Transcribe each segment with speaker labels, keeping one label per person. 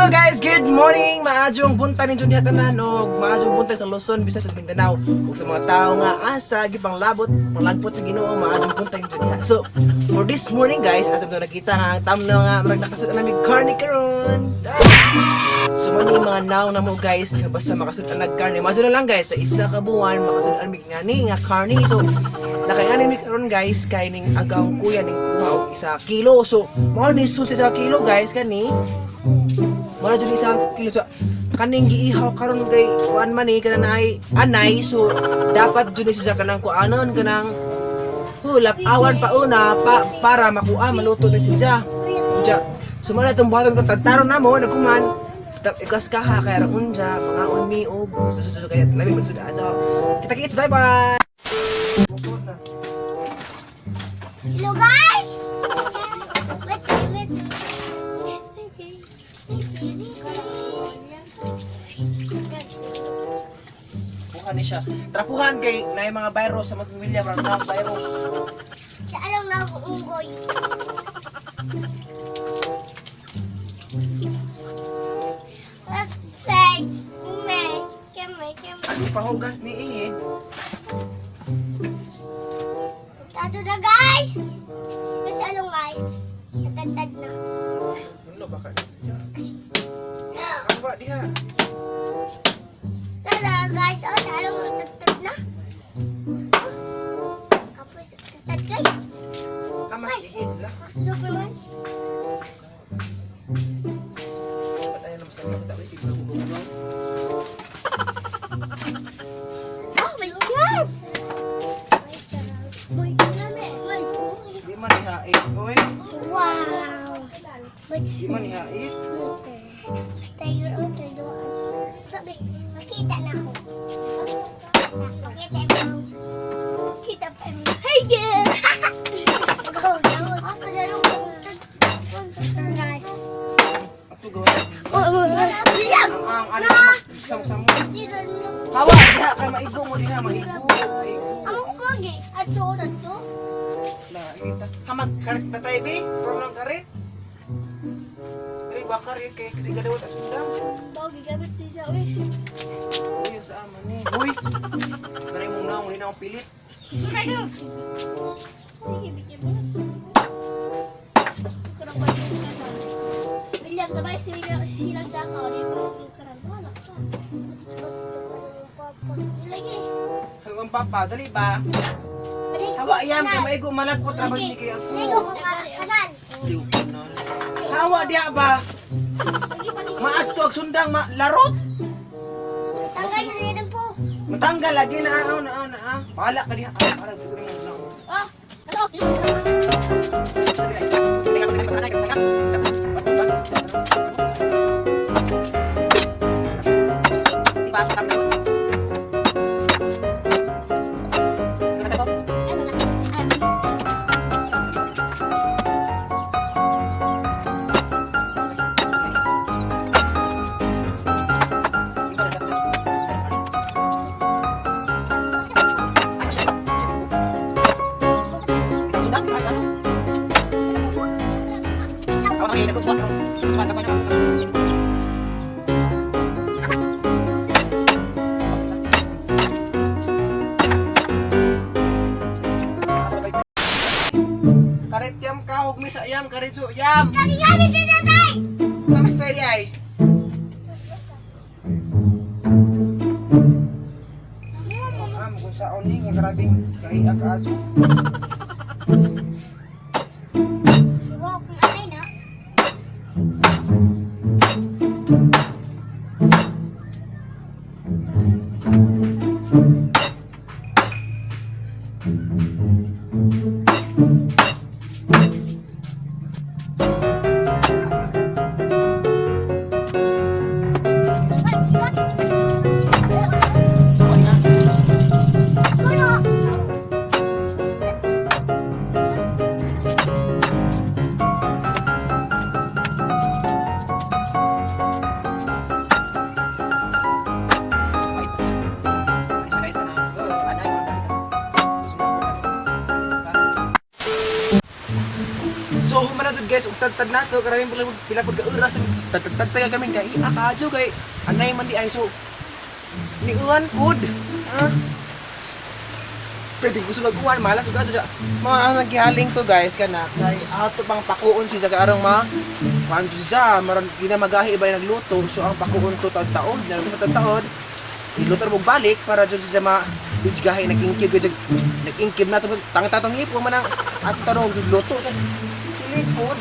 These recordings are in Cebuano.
Speaker 1: Hello guys, good morning! Maayong buntag ninyo diha tanan og maayong buntag sa Luzon, Visayas ug Mindanao ug sa mga tawo nga asa gipanglabot, panglagpot sa Ginoo, maayong buntag ninyo diha. So, for this morning guys, ato na nakita nga ang thumbnail nga murag nakasud na mig karne karon. So man yung mga naong na mo guys, nga basta makasud nag karne. Imagine na lang guys, sa isa ka buwan makasud mi ngani nga karne. So, nakayani mi karon guys kay ning agawng kuya ning kuha og 1 kilo. So, mao ni sul sa 1 kilo guys kani. Mura jud 1 kilo sa kaning giihaw karon kay kuan man ni kanang naay anay, so dapat jud ni siya kanang kuanon, kanang hulap awan pa una pa para makuha maluto ni siya. Unja, so mao na itong buhaton kong tagtaron na mo nagkuman ikas kaha kay ra unja mangaon mi og so kaya lami magsud adyo. Kita kits, bye bye. Na.
Speaker 2: Hello guys! Wait, wait, wait.
Speaker 1: Bukan ni siya. Trapuhan kay naay mga virus sa mga pamilya, mga virus.
Speaker 2: Sa alam na ako unggoy. Let's say, me, keme, keme.
Speaker 1: Ang pahugas ni Ihid.
Speaker 2: Tato na guys! Kasi alam guys, natatad na.
Speaker 1: Ano ba ka? Ano ba diha?
Speaker 2: Tara guys, oh, sa alam natatad na. Oh, kapos natatad guys.
Speaker 1: Kamas ihid lah.
Speaker 2: Superman.
Speaker 1: Patayan na mas sa dawit tignan ko ko.
Speaker 2: Oh my God! My God.
Speaker 1: Di man ihait, oy.
Speaker 2: Wow!
Speaker 1: Di man ihait.
Speaker 2: Stay on the door. Sabi, makita na ako. Makita na ako. Kita pa mo. Hey, girl! Go, go. Nice.
Speaker 1: Ato gawin.
Speaker 2: Oh,
Speaker 1: Ang ang ano magsam-sam. Hawa diha kay maigo mo diha, maigo. Maigo.
Speaker 2: Ang pogi. Ato, ato.
Speaker 1: Na kita. Hamag karit na tayo bi. Turong lang karit. Kari bakar eh kay kay gadawat asundang.
Speaker 2: Pogi, gamit siya, uy.
Speaker 1: Uy, sa ama ni. Uy. Kari mong naong ni na akong pilit.
Speaker 2: Sige, bigyan mo. William, tabay si William, silang dakaw. Di ba? Yung karambola ka. Lagi.
Speaker 1: Hello ang papa, dali ba? Hawa yam kay maigo malagpot ra ni kay ako.
Speaker 2: Ligo ko nga. Kanan.
Speaker 1: Hawa diha ba? Maadto ag sundang ma larot.
Speaker 2: Tanggal na rin po.
Speaker 1: Matanggal lagi na ah, na ah, na ah. Bahala ka diha. Ah, parang gusto mo na.
Speaker 2: Ah, ano? Ano na?
Speaker 1: Karit yam kahog mi sa yam karit su yam.
Speaker 2: Kani gamit din tatay!
Speaker 1: Tamas tayo di ay. Alam kung saan ni nga grabing kay akaadso.
Speaker 2: Siguro kung anay na. Kuno!
Speaker 1: Ay, man na jud, guys, ug tadtad nato karami pila pila pud ka oras tadtad tayo kami kay iya kaadyo kay anay man di ay, so niuwan pud. Ha? Pwede gusto mag-uwan, malas ug adyo. Mga ang naghihaling to, guys, kana kay ato pang pakuon si sa arong ma kuan siya maron ginamagahi ba yung nagluto, so ang pakuon to taod-taod na taod-taod iluto mo balik para jud siya ma gahi nag-ingkib gud nag-ingkib na to tanga tatong ngipon man ang ato tarong jud luto jud silid pod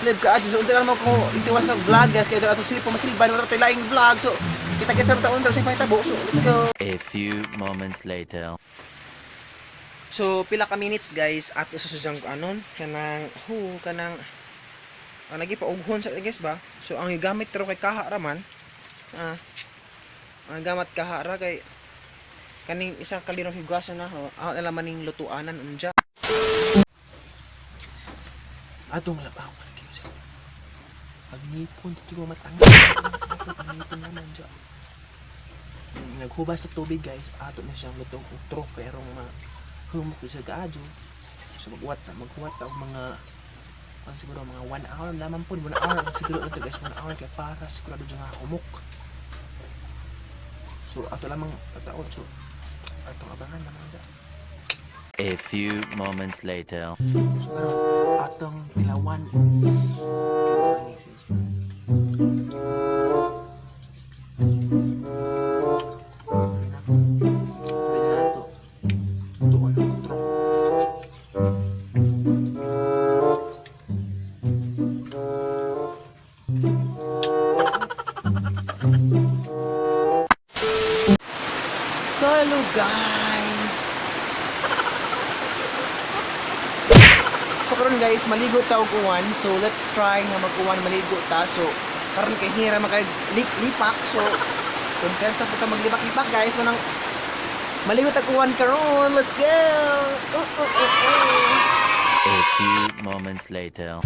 Speaker 1: silid ka adyo. So unsa lang mo ko itiwas ng vlog, guys, kay ato silid po masilban wala tay laing vlog, so kita kay sa taon daw sa pahitabo, so let's go.
Speaker 3: A few moments later.
Speaker 1: So pila ka minutes, guys, ato sa sujang anon kanang hu kanang ang lagi pa ughon sa, guys, ba. So ang gamit pero kay kaha ra man, ah, ang gamat kaha ra kay kaning isa kalirong higason na ho ah, nala maning lutuanan unja atong labaw man kayo sa pagnipon dito ko matanggal pagnipon naman dyan. Naghubas sa tubig, guys, ato na siyang lutong utro kay arong ma humok sa kaadyo. So maghuwat ta og mga ang siguro mga 1 hour lamang po, 1 hour ang siguro ito, guys, 1 hour kay para sigurado dyan nga humok. So ato lamang tataon, so atong abangan lamang dyan.
Speaker 3: A few moments later.
Speaker 1: So karon atong tilawan tilawan ni siya. Pwede na ito. Tuon ang utro. So hello, guys! So karon, guys, maligo ta og uwan. So let's try nga mag-uwan maligo ta. So karon kay hira makay lipak. So kung persa po ta maglibak-lipak, guys, manang maligo ta og uwan karon. Let's go. Oh.
Speaker 3: A few moments later.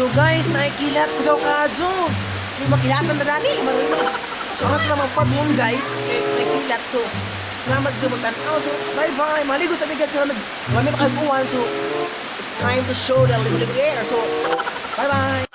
Speaker 1: So guys, nakikilat ko daw kadyo. May makilatan na dani, marino. So aras na magpabon, guys, kay nakilat. So salamat sa magtanaw. So bye bye. Maligo sa bigas na mag kami makag-uwan. So it's time to show the ligo air. So bye bye.